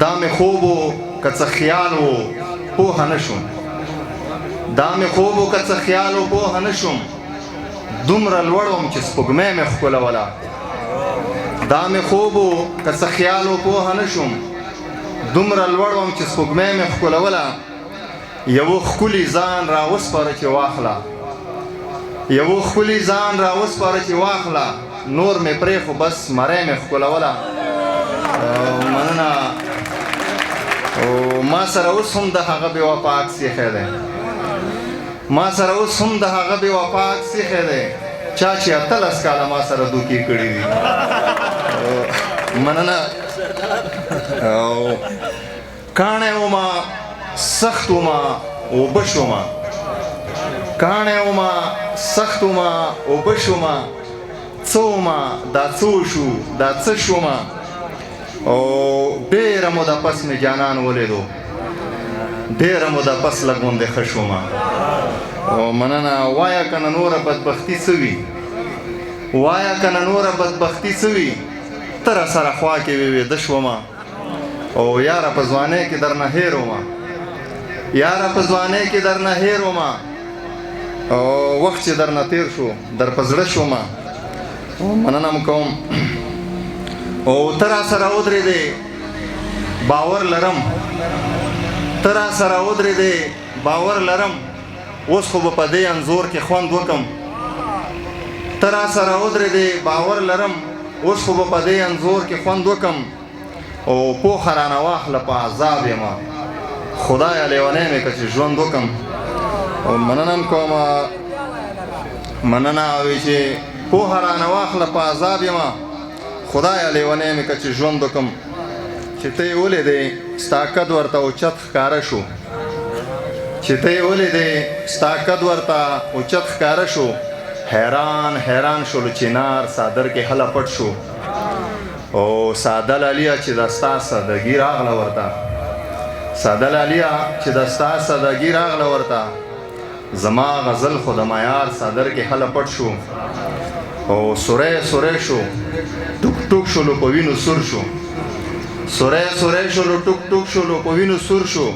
دا مې خوب و که څه خیال و پوه نه شوم، دا مې خوب و که څه خیال و پوه نه شوم، دومره لوړ وم چې سپوږمۍ مې ښکلوله. دا مې خوب و که څه خیال و پوه نه شوم، دومره لوړ وم چې سپوږمۍ مې ښکلوله. یوه ښکلي ځان را وسپاره چې واخله، یوه ښکلي ځان را وسپاره چې واخله، نور مې پرې خو بس مرۍ مې ښکلوله. مننه. او ما سره اوس هم د هغه بې وفا عکس ایښی دی، ما سره اوس هم د هغه بې وفا عکس ایښی دی، چا چې 18 کاله ما سره دوکې کړي دي. مننه. او کاڼی ومه، سخت ومه، اوبه شومه، کاڼی ومه، سخت ومه، اوبه شومه، څه ومه دا څه وشو دا څه شومه. او ډېره موده پس مې جانان ولیدو، ډېره موده پس لږ غوندې ښه شومه. او مننه. وایه که نه نوره بدبختي څه وي، وایه که نه نوره بدبختي څه وي، ته راسره خوا کې وې ویده شومه. او یاره په ځوانۍ کې درنه هېر ومه، یاره په ځوانۍ کې درنه هېر ومه، او وخت چې درنه تېر شو در په زړه شومه. او مننه مو کوم. او ته راسره ودرېدې باور لرم، ته راسره ودرېدې باور لرم، اوس خو به په دې انځور کې خوند وکم. ته راسره ودرېدې باور لرم، اوس خو به په دې انځور کې خوند وکم. او پوخه رانه واخله په عذاب یم، خدایه لیونی مې که چې ژوند وکم. او مننه هم کوم. مننه. وی چې پوهه رانه واخله په عذاب یم، خدایه لیونی مې که چې ژوند وکم. چې ته یې ولیدې ستا قد ورته اوچت ښکاره شو، چې ته یې ولیدې ستا قد ورته اوچت ښکاره شو، حیران حیران شولو چنار څادر کې هله پټ شو. او ساده لالیه چې د ستا سادګي راغله ورته، ساده لالیه چې د ستا سادګي راغله ورته، زما غزل خو د معیار څادر کې هله پټ شو. او سوری سوری شو، ټوک ټوک شولو په وینو سور شو، سوری سوری شولو ټوک ټوک شولو په وینو سور شو،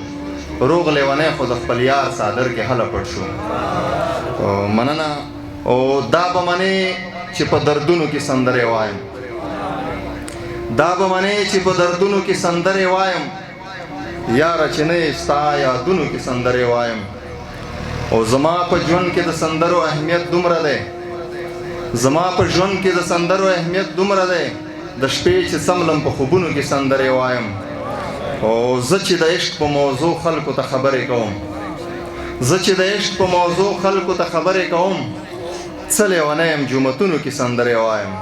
روغ لیونی خو د خپل یار څادر کې هله پټ شو. مننه. او دا به منې چې په دردونو کې سندرې وایم، دا به منې چې په دردونو کې سندرې وایم، یاره چې نه یې ستا یادونو کې سندرې وایم. او زما په ژوند کې د سندرو اهمیت دومره دی، زما په ژوند کې د سندرو اهمیت دومره دی، د شپې چې څملم په خوبونو کې سندرې وایم. او زه چې د عشق په موضوع خلکو ته خبرې کوم، زه چې د عشق په موضوع خلکو ته خبرې کوم، څه لیونی یم جوماتونو کې سندرې وایم.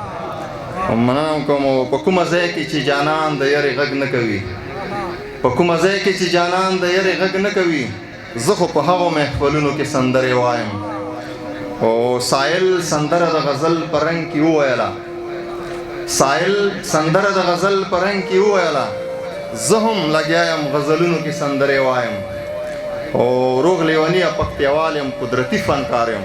او مننه کوم. په کومه ځای کې چې جانان د یرې غږ نه کوي، په کومه ځای کې چې جانان د یرې غږ نه کوي، زه خو په هغو محفلونو کې سندرې وایم. او سایل سندره د غزل په رنګ کې وویله، سایل سندره د غزل په رنګ کې وویله، زه هم لګیا یم غزلونو کې سندرې وایم. او روغ لیونیه پکتیاوال یم قدرتي فنکار یم،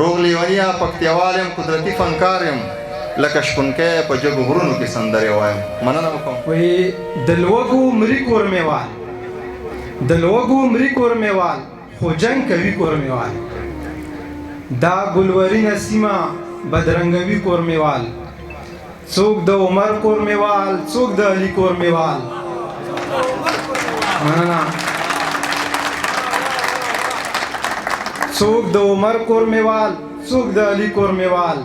روغ لیونیه پکتیاوال یم قدرتي فنکار یم، لکه شپونکی په جګو غرونو کې سندرې وایم. مننه وکړم. وایي د لوږو مري کورمېوال، د لوږو مري کورمېوال، خو جنګ کوي کورمېوال. دا ګلورینه سیمه بدرنګوي کورمېوال، څوک د عمر کورمېوال، څوک د علي کورمېوال. مننه. څوک د عمر کورمېوال، څوک د علي کورمېوال،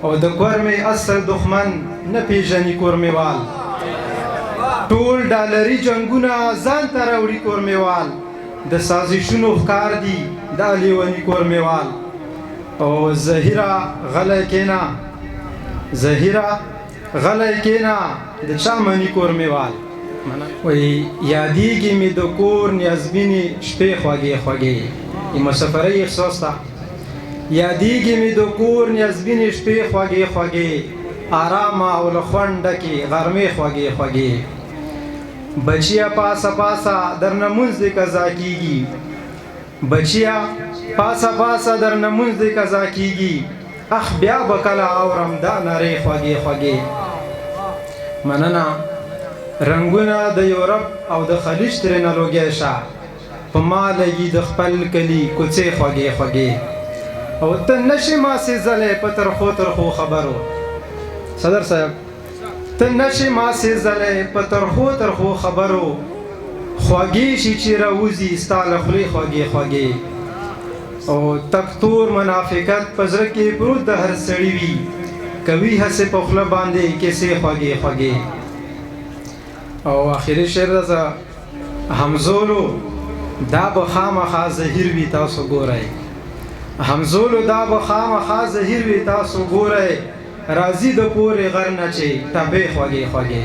او د کورمې اصل دښمن نه پیژني کورمېوال. ټول ډالري جنګونه ځان ته راوړي کورمېوال، د سازشونو ښکار دي دا لیوني کورمېوال. او زهیره غلی کېنه، زهیره غلی کېنه، د چا مني کورمېوال. وایي یادېږي مې د کور نیازبینې شپې خوږې خوږې، د مسافرۍ احساس ته. یادېږي مې د کور نیازبینې شپې خوږې خوږې، آرامه او له خوند ډکې غرمې خوږې خوږې. بچیه پاسه پاسه درنه مونځ دې قضا کېږي، بچیه پاسه پاسه درنه مونځ دې قضا کېږي، اخ بیا به کله اورم دا نرې خوږې خوږې. مننه. رنګونه د یورپ او د خلیج ترېنه لوګی شه، په ما لګي د خپل کلي کوڅې خوږې خوږې. او ته نشې ما سېځلی په ترخو ترخو خبرو، صدر صاحب ته نشې ما سېځلی په ترخو ترخو خبرو، خوږې شي چې راوځي ستا له خولې خوږې خوږې. او تک تور منافقت په زړه کې پروت د هر سړي وي، کوي هسې په خوله باندې کیسې خوږې خوږې. او اخري شعر ده همزولو دا به خامخا زهیر وي تاسو ګورئ، همزولو دا به خامخا زهیر وي تاسو ګورئ، راځي د پورې غر نه چې ټبې خوږې خوږې.